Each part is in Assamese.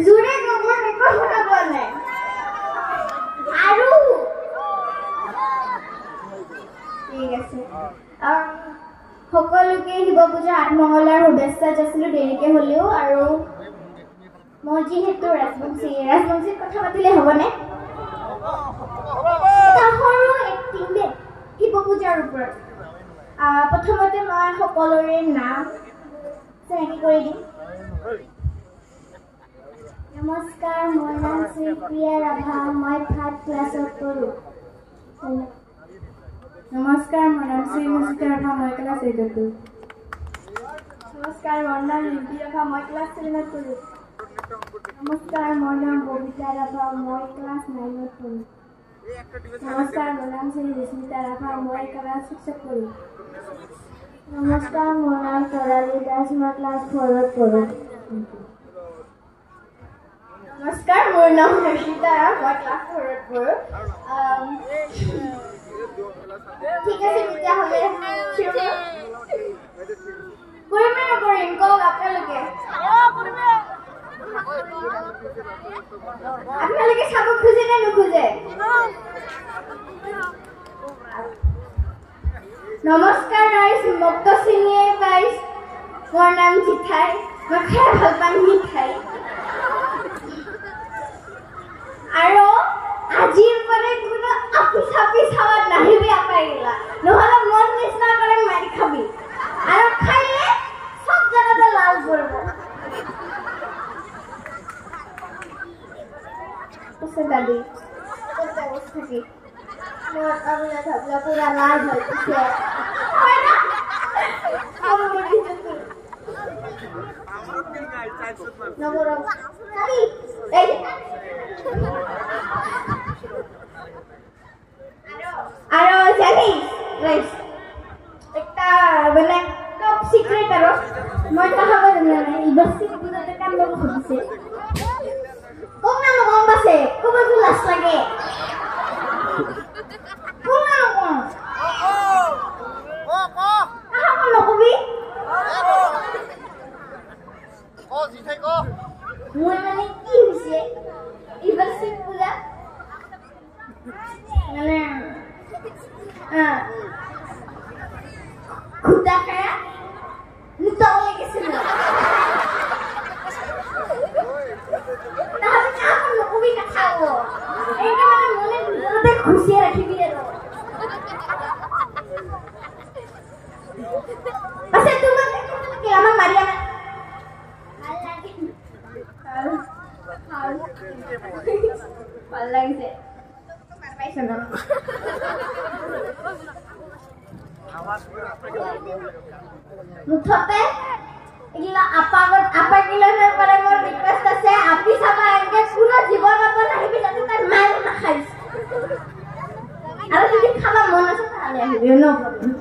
জোৰে কওক, মই একো শুনা পোৱা নাই। আৰু ঠিক আছে, সকলোকে শিৱ পূজাৰ আঠমঙলাৰ শুভেচ্ছা যাচিলোঁ, দেৰিকে হ'লেও। আৰু মই যিহেতু ৰাজবংশী, ৰাজবংশীত কথা পাতিলে হ'বনে? এটা সৰু এক্টিং দেই শিৱ পূজাৰ ওপৰত। প্ৰথমতে মই সকলোৰে নাম চিনাকি কৰি দিম। নমস্কাৰ, মোৰ নাম শ্ৰীপ্ৰিয়া ৰাভা, মই থাৰ্ড ক্লাছত পঢ়োঁ। নমস্কাৰ, মোৰ নাম শ্ৰীমুচিতা ৰাভা, মই ক্লাছ এইটত পঢ়োঁ। নমস্কাৰ, মোৰ নাম ৰিম্পী ৰাভা, মই ক্লাছ ছেভেনত পঢ়োঁ। নমস্কাৰ, মোৰ নাম ববিতা ৰাভা, মই ক্লাছ নাইনত পঢ়োঁ। নমস্কাৰ, মোৰ নাম শ্ৰী বিস্মিতা ৰাভা, মই ক্লাছ ছিক্সত পঢ়োঁ। নমস্কাৰ, মোৰ নাম তৰালী দাস, মই ক্লাছ ফ'ৰত পঢ়োঁ। নমস্কাৰ, মোৰ নাম হৰ্ষিতা ৰাভ, মই ক্লাছ ফ'ৰত পঢ়োঁ। ঠিক আছে, তেতিয়াহ'লে কৰিম নে নকৰিম কওক আপোনালোকে? আপোনালোকে চাব খোজে নে নোখোজে? নমস্কাৰ ৰাইজ, মোক তো চিনিয়ে পাইছ, মোৰ নাম জিঠাই, মই খাই ভাল পাম মিঠাই। আৰু আজিৰ পৰা কোনো আপি চাপি চাবাত নাহিবি আপাইগিলা, নহ'লে মন নিচিনা কৰি মাৰি খাবি। আৰু খাইলে চব জেগাতে লাল পৰিব। দাদি থাকি মোৰ আপোনাৰ ভাবলা পুৰা লাল হৈ গৈছে। আৰু জানিস ৰাইজ, একটা মানে টপ সিক্ৰেট, আৰু মই কাহাব জানা নাই, এইবাৰ শিৱ পূজাতে কাম ল'ব খুজিছে। কম না নকম পাছে, ক'বতো লাজ লাগে। কম না নকম, কাহাব নকবি। মোৰ মানে কি হৈছে, এইবাৰ শিৱ পূজা মানে খুদা খায়া মুতাও লাগিছিল। তাহলে কাকো নকবি নাখাব, এইটো মানে মনে ভিতৰতে খুচিয়ে ৰাখিবি। আৰু পাছে তোমাক লাগিল আমাৰ মাৰিয়া ভাল লাগিল, ভাল লাগিছে পাইছ ন? মুঠতে এগিলা আপাগত আপা গিলানৰ পৰা মোৰ ৰিকুৱেষ্ট আছে, আপি চাবা এনেকে কোনো জীৱনত নাহিবি, যাতে তাই মাৰ নাখাইছ। আৰু যদি খাব মন আছে তাহলে আহিবি, ন প্ৰব্লেম।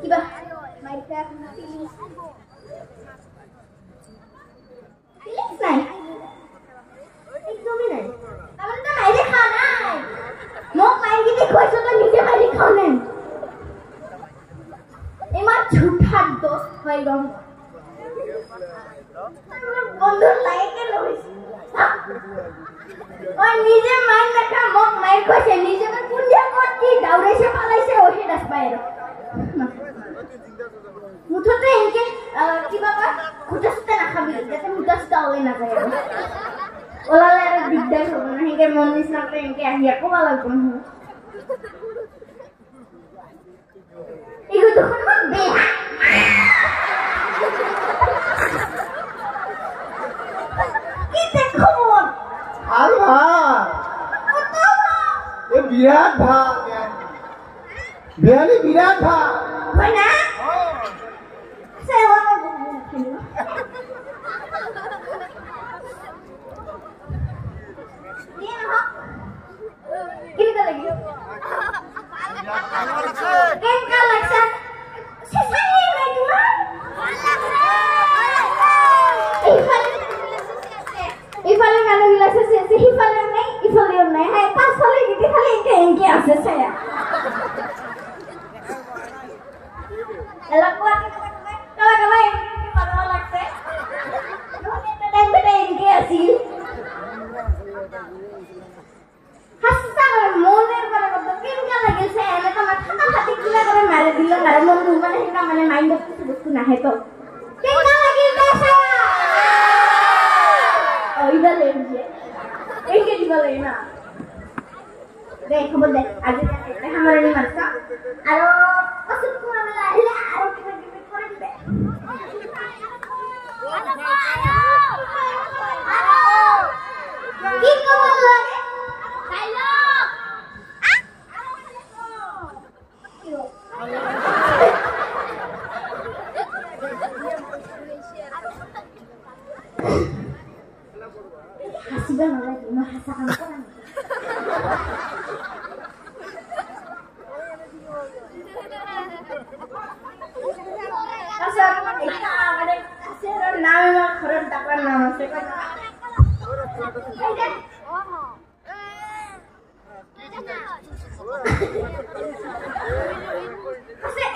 কিবা ফিলিংছ নাই, একদমেই নাই। তাৰমানে তই মাৰি খোৱা নাই, মোক মাৰি কিনি খুৱাইছ, তই নিজে মাৰি খোৱা নাই। ইমান ঝুঠা দোস্ত হয় গম বন্ধুৰ লাইকে নহৈছে। ঐ নিজে মাৰি নাখা, মোক মাৰি খুৱাইছে, নিজে কোন ক'ত কি দাউৰাইছে পালাইছে অ সেই নাচপাই। আৰু মুঠতে এনেকে কিবা কয়, খুটা চুটা নাখাবি, যাতে মুটা চুটা ওলাই নাযায়। আৰু ওলালে আৰু দিগদাৰ হ'ব ন, সেনেকে মন নিচিনাকে এনেকে আহি আকৌ লাগিব নহয়। এইটো দেখোন বেয়া কি খবৰ? ভাল ভাল, এই বিৰাট ভাল বিহালী, বিৰাট ভাল হয় না? কেনেকুৱা লাগিল? কেনেকুৱা লাগছে? ইফালে মানুহবিলাক চেঁচি আছে, সিফালেও নাই, ইফালেও নাই, পাছফালে গোটেই খালি এনকে এনকে আছে ছায়া। এলাকুৱা কালা কালা। আৰু মোৰ মানে সেনেকুৱা মানে মাইণ্ডত কিছু বস্তু নাহে তো। কেনেকুৱা লাগিল এইবাৰ এইকে দিব লাগে না দে হ'ব দে, আজি সামৰণি মাৰিছ আৰু পাছত খোৱা মেলা আহিলে আৰু কিবা কিবি কৰিম দে। কি ক'ব লাগে? হাসিব নালাগে, মই হাসা কাম কৰা নাই। নাম আমাৰ ঘৰেৰ ডাকাৰ নাম আছে।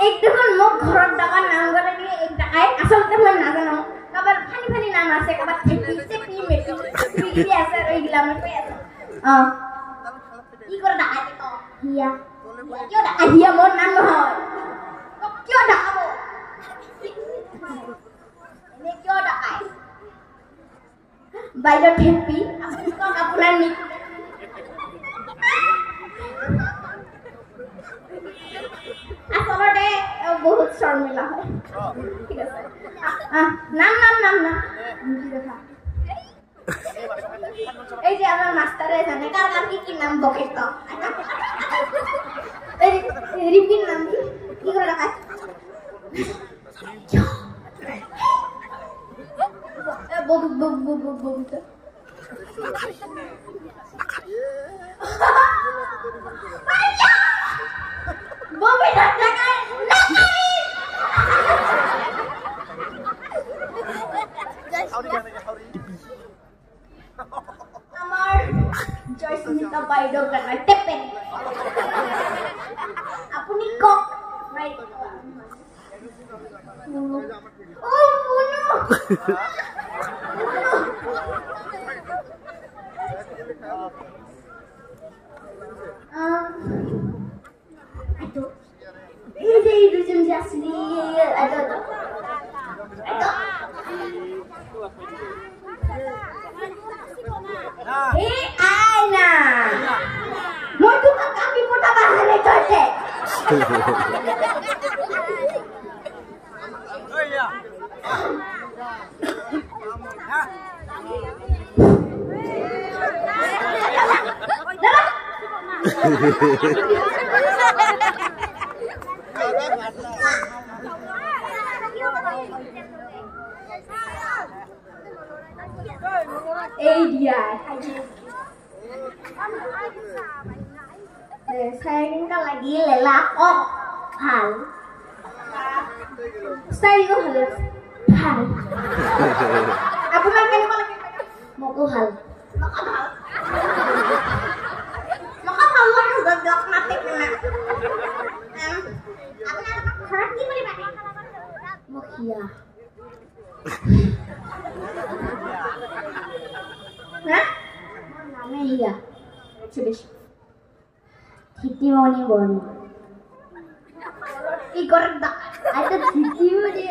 এক দেখোন মোক ঘৰত ডাকাৰ নাম গ'লে এক ডাকাই, আচলতে মই নাজানো। কাৰোবাৰ ফানি ফানি নাম আছে, কাৰোবাৰ থেপি চেপি মেপি কিবি আছে আৰু এইগিলা মই কৈ আছো। অ কি কৰে ডাকাই? হিয়া কিয় ডাকা? হিয়া মোৰ নাম নহয়, কিয় ডাকাব? এনে কিয় ডাকাই? বাইদেউ থেপি, আপুনি কওক আপোনাৰ নিক। আচলতে বহুত শৰ্মিলা হয়। ঠিক আছে, নাম নাম নাম নাম এই যে আমার মাস্টারে জানে কার কার কি কি নাম বকে। তো রিপির নাম কি কি করে রাখা? ববিতা। ববিতা আমার জয়স্মিতা বাইদেউ টেপেন। আপুনি কওক। ও মুনু, এই যে এই দুজন যে আসলি, এই আয় না, মই তোমাক কাপি পঠাবা হানে তইতে। এই দিয়া চাই কেনেকুৱা লাগিল? এলা কওক। ভাল ষ্টাইলটো ভাল লাগছে। ভাল। আপোনাৰ কেনেকুৱা লাগিল? মোকো ভাল। মোকো ভাল লাগে। দিয়ক মাতে কিনা। আপোনালোকৰ ঘৰত কি বুলি মাতে? মোক হিয়া। হা? মোৰ নামে হিয়া। বেছি ধীতিমণি বৰ্মন। কি কৰে? আইতা ধীতিমণি।